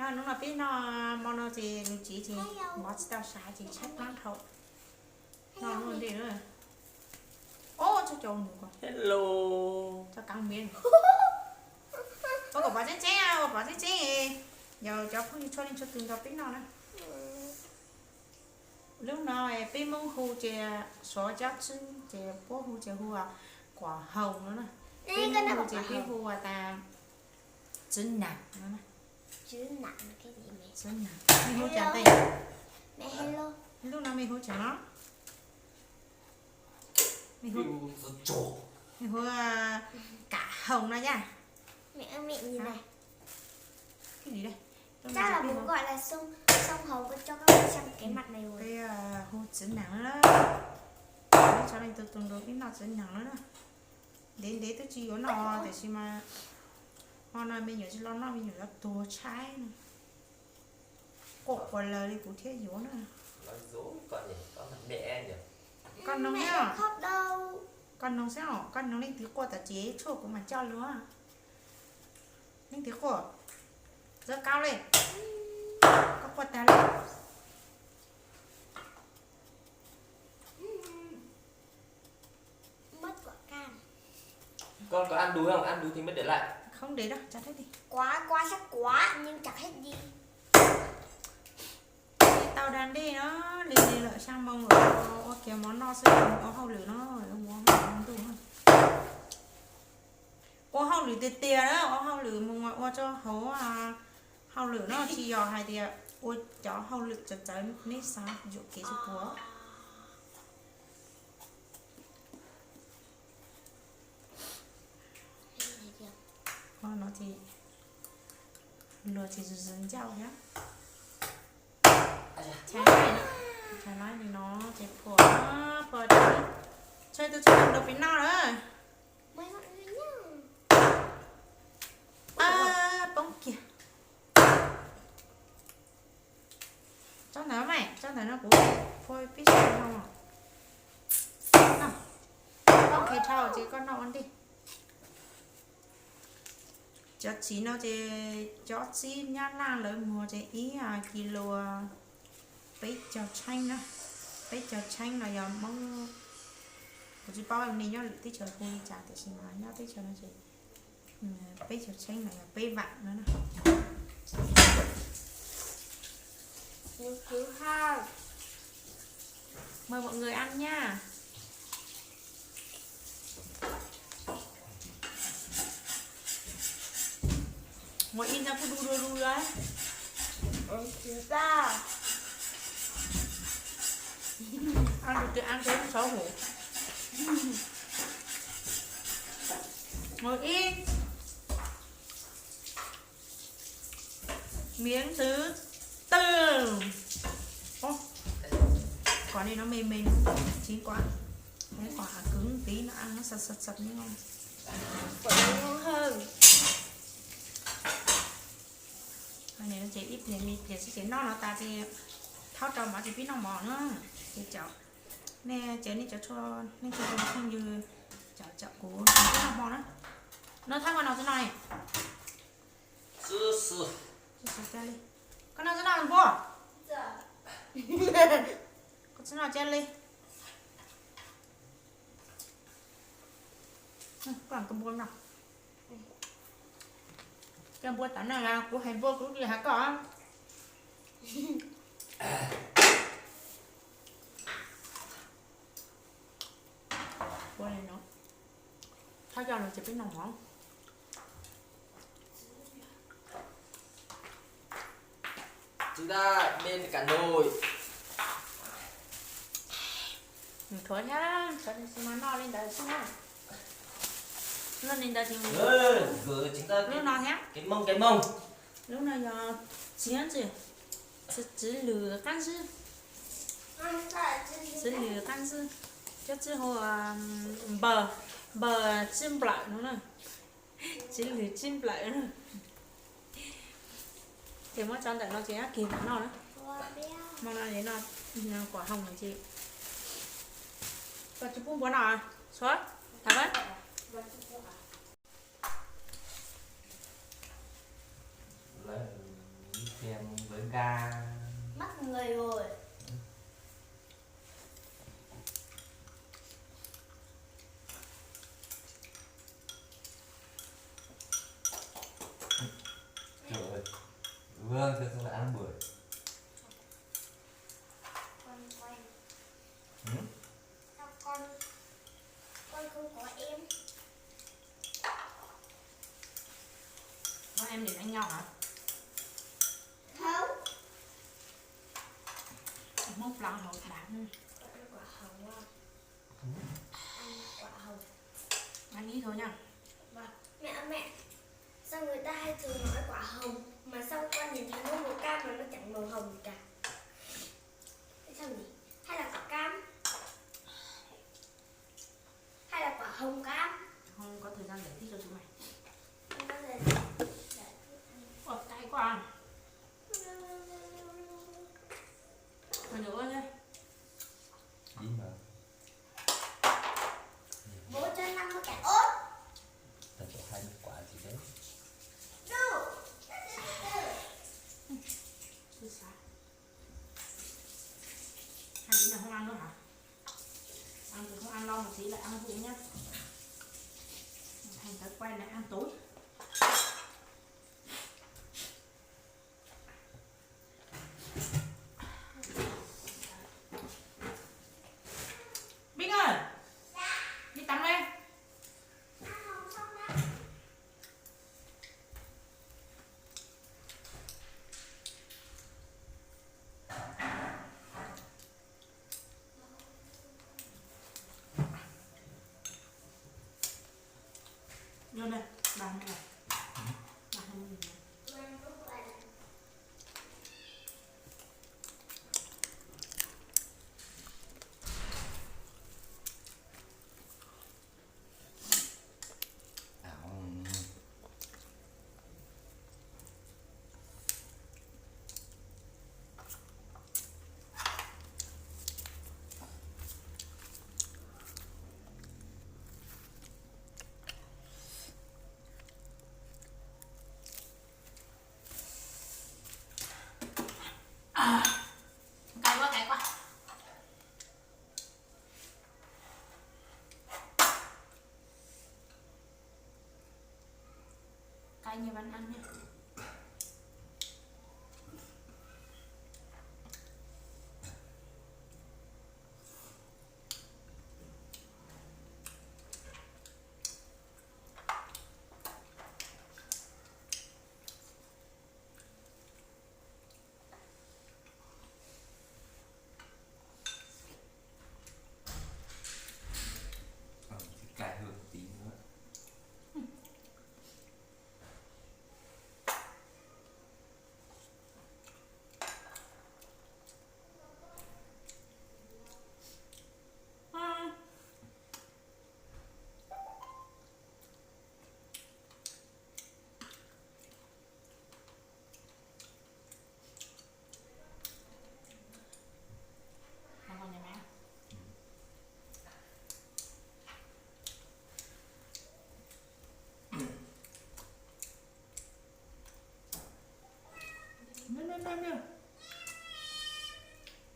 Hnub no peb noj hmo no ces nws txiv ces mov tsis tau sav ces tshaib plab dhau. Noj ntej na. Ob, txog cov nws ko. Hello. Txog kab npiab. Ua kom pom tseeb tseeb, ua pom tseeb tseeb. Yog cov phooj ywg txhua leej txhua tus nrog peb noj na. Lub no peb Hmoob hu ces xov cab tswb ces puab hu ces hu ua kuam haus no na. Peb Hmoob hu ces peb hu ua tas tswb nam no na. Tswb nam. Mej hu cas ntej? Lub no mej hu cas no? Mej hu kam haus no yaj. Peb hu tswv nam na. Peb txhua leej txhua tus nrog peb noj tswv nam na. Ntev ntev twb tsis yuav noj tiam sis mas hmo no me nyuam tsis los noj me nyuam yuav tuag tshaib na. Quaj quas lawg li kuv thiaj yuav na. Koj noog xwb os, koj noog xwb os, koj noog leej twg quaj tom tsev tshuaj kuv mam coj luag. Leej twg quaj? Txawb qaub li. Koj quaj tag li. Không để đâu, cho hết đi. Tau da dej no, li li lawm xya moo lawm, ua kiag mov noj xwb, ua hauj lwm no, ua hauj lwm ntuj. Ua hauj lwm tiag tiag na, ua hauj lwm mus ua rau hauv hauj lwm no, tsis yog hais tias ua cov hauj lwm txawv txawv neb xav yuam kev tsis puas. Ho no ces luag ces zws zws ncauj thiab. Tshais laiv li no ces phua, phua tshais tus tshais rau pem no lawm. Poob kiag. Tsob ntawd mas, tsob ntawd no kuv phua peb sawv no. Koj qhia dhau ces koj noj ua ntej. Cov txiv no ces cov txiv Nyab Laj lawv muag ces ib kis lus peb caug tsheeb na. Peb caug tsheeb no yog Hmoob, kuv tsis paub nej nyob lwm teb chaws hu li cas tiam sis mas nyob teb chaws no ces peb caug tsheeb no yog peb vam no na. Mời mọi người ăn nha. Ngồi im ra, cứ đu đu đu đấy. Ăn được thì ăn, chứ không xấu hổ. Ngồi im. Miếng thứ tư. Ố, quả này nó mềm mềm, chín quá. Mấy quả cứng tí nó ăn nó sật sật sật mới ngon. Quả này ngon hơn. Ces ib pliag me pliag xwb ces noj no tas ces thaub rau mov ces pib noj mov na. Ces cov nej, ces nej cov tshuaj, nej cov tshuaj phooj ywg, cov cov kuv pib noj hmo na. No thab koj no tsis noj li. Koj no tsis noj npua. Koj tsis noj cia li. Koj npua no. Cov npua tam no kuv hais npua kuv li hais koj. Ua li no. Thab coj los ces peb noj mov. Chúng ta bên cả nồi. Thuav thiab, thuav li xi mas noj li ntawd xwb na. Noj li ntawd thì gửi chúng ta lub no thiab. Cái mông, cái mông. Lub no yog txiv, txiv lwm qab ntxwb. Txiv lwm qab ntxwb. Cov txiv hu npawg, npawg txiv nplawm no na. Txiv lwm txiv nplawm na. Ces muab tso ntawm no ces nyob kis ntawm no na. Hmo no ces no, no kuam hoos no ces. Koj tsis pub npua no, Suav, tham pab. Vâng, cho tôi ăn bưởi. Con quay. Ừ? Sao con, con không có em? Con em để đánh nhau hả? Không. Múc lon hậu đảng. Con ăn quả hồng à? Ăn quả hồng. Ăn ít thôi nha. Vâng. Mẹ ơi, mẹ, sao người ta hay thường nói quả hồng mà sao con nhìn thấy nó màu cam mà nó chẳng màu hồng gì cả? Sao nhỉ? Hay là quả cam? Hay là quả hồng cam? Không có thời gian giải thích cho chúng mày. Không có thời gian giải thích. Ôi, cay quá à. Mày đừng ướt thế. Dính vào. Bố cho năm mươi cái ớt. Tao cho hai mươi quả gì đấy. Đủ. Tôi xả. Hai đứa này không ăn nữa hả? Ăn thì không ăn, lo một tí lại ăn vụn nhá. Thành thói quen này ăn tối. Binh ơi, đi tắm đây. Vô đây, bà này. Bà này. Ảo. Cay quá, cay quá. Cay nhưng vẫn ăn nha. Ờ, thì cay hơn tí nữa.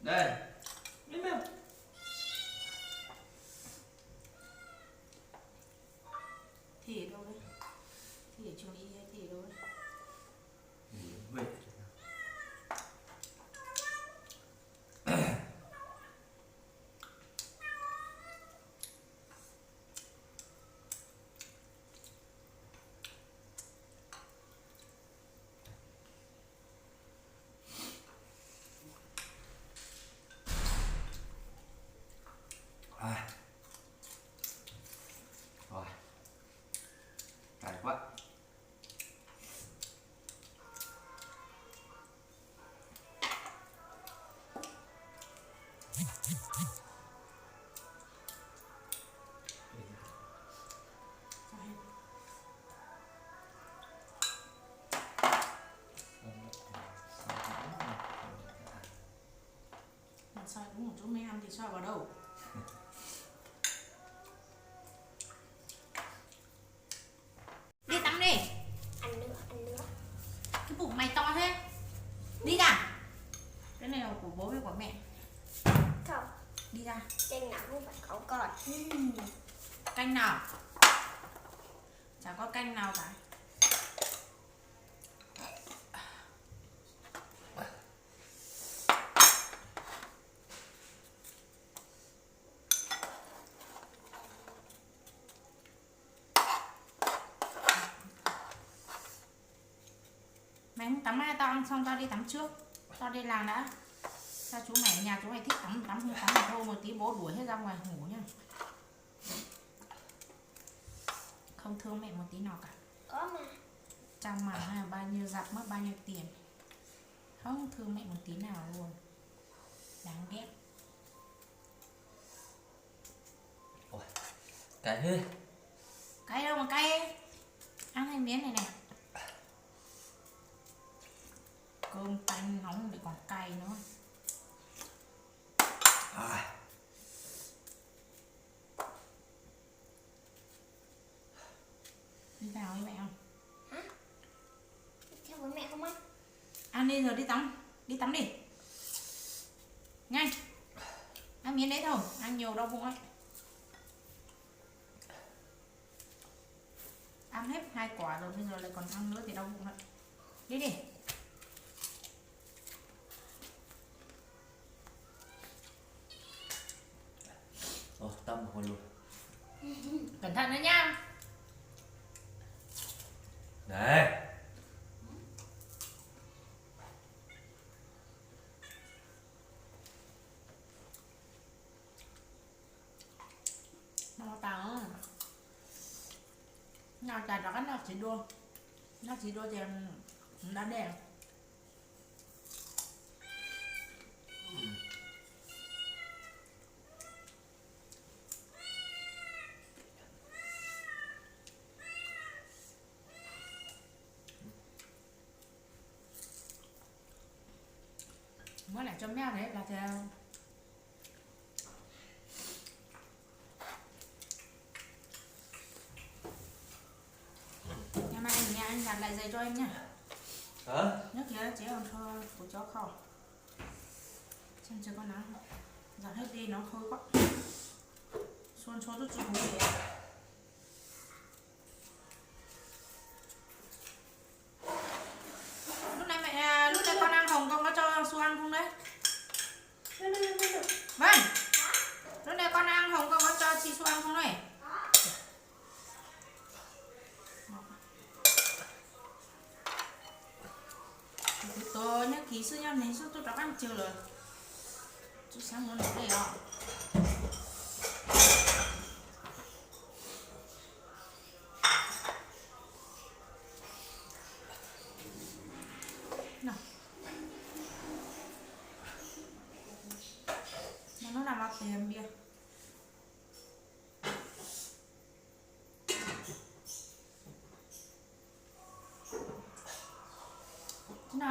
Đây. Thi ở đâu đấy? Thi ở trường Y hay thi ở đâu đấy? À. Rồi. Cay quá. Sao đúng một chỗ, mấy ăn thì sao vào đâu. Đi tắm đi. Ăn nữa, ăn nữa. Cái bụng mày to thế. Đi ra. Cái này là của bố với của mẹ. Không. Đi ra. Canh nào không phải có con. Ừm. Canh nào? Chả có canh nào cả. Tắm, tắm, tao ăn xong tao đi tắm trước. Tao đi làm đã. Tao, chú mẹ ở nhà, chú mẹ thích tắm, tắm không tắm thì thôi, một tí bố đuổi hết ra ngoài ngủ nhá. Không thương mẹ một tí nào cả. Có mà. Trong mà ha, bao nhiêu giặc mất bao nhiêu tiền. Không thương mẹ một tí nào luôn. Đáng ghét. Ôi, cay thế. Cay đâu mà cay. Ăn thêm miếng này này. Cơm tanh nóng lại còn cay nữa. À. Đi vào với mẹ không? Hả? Theo với mẹ không á? Ăn đi rồi đi tắm. Đi tắm đi. Nhanh. Ăn miếng đấy thôi. Ăn nhiều đau bụng lắm. Ăn hết hai quả rồi, bây giờ lại còn ăn nữa thì đau bụng lắm. Đi đi. Ồ, tao một hồi luôn. Cẩn thận nữa nha. Này. Noj tas, noj tas rov qab noj txiv dua, noj txiv dua ces da dej. Muab lam tso maj thiab los tias Ngày mai anh nhé, anh giặt lại giày cho em nhé. Hả? Nhớ kìa, chế còn cho của chó kho. Xem chưa có nắng. Giặt hết đi, nó khô quá. Xuân cho tôi chụp không kìa. Lúc nãy mẹ, à, lúc nãy con ăn hồng con có cho Su ăn không đấy? Vâng. Lúc nãy con ăn hồng con có cho chị Su ăn không đấy? Kuv tus nyab kis xwb, nyob neeg xwb, tuaj rov qab mus lawm. Tsis xav mus lawm li os. Hnub no mas tias npias. Tsis no,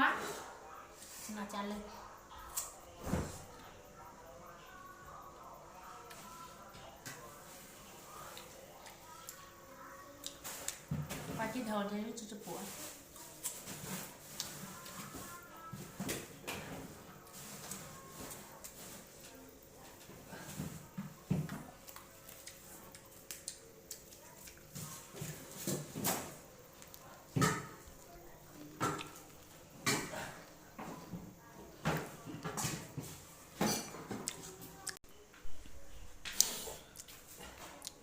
tsis no tsa li. Qua tib dhau ces tsis tsis pum.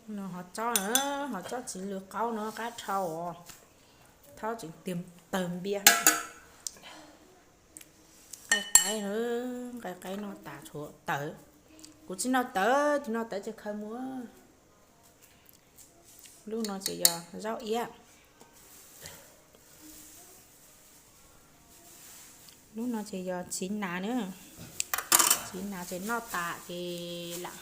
No hov tsob, hov tsob txiv lws qaub no qab dhau os. Thaub tseem tiag tawg npias. Nqaij qaib, nqaij qaib noj tas tshuav tawv. Kuv tsis noj tawv, tus noj tawv ces khaws mus. Lub no ces yog zaub iab. Lub no ces yog txiv nas na. Txiv nas ces noj tas ces lam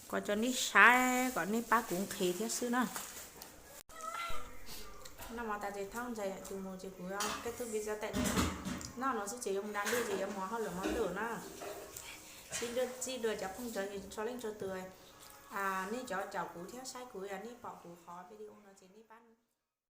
ko cov neb saib kom neb pab kuv nqhis thiab xwb na. Noj mov tas ces thaub ntxais tus mus ces kuv kết thúc video tại đây. Noj no xwb ces yuav mus da dej ces yuav mus hauj lwm mov lwm na. Sib ntsib dua cov phooj ywg txhua leej txhua tus, nej cov caum kuv thiab saib kuv, yog nej pom kuv qhov video no ces nej pab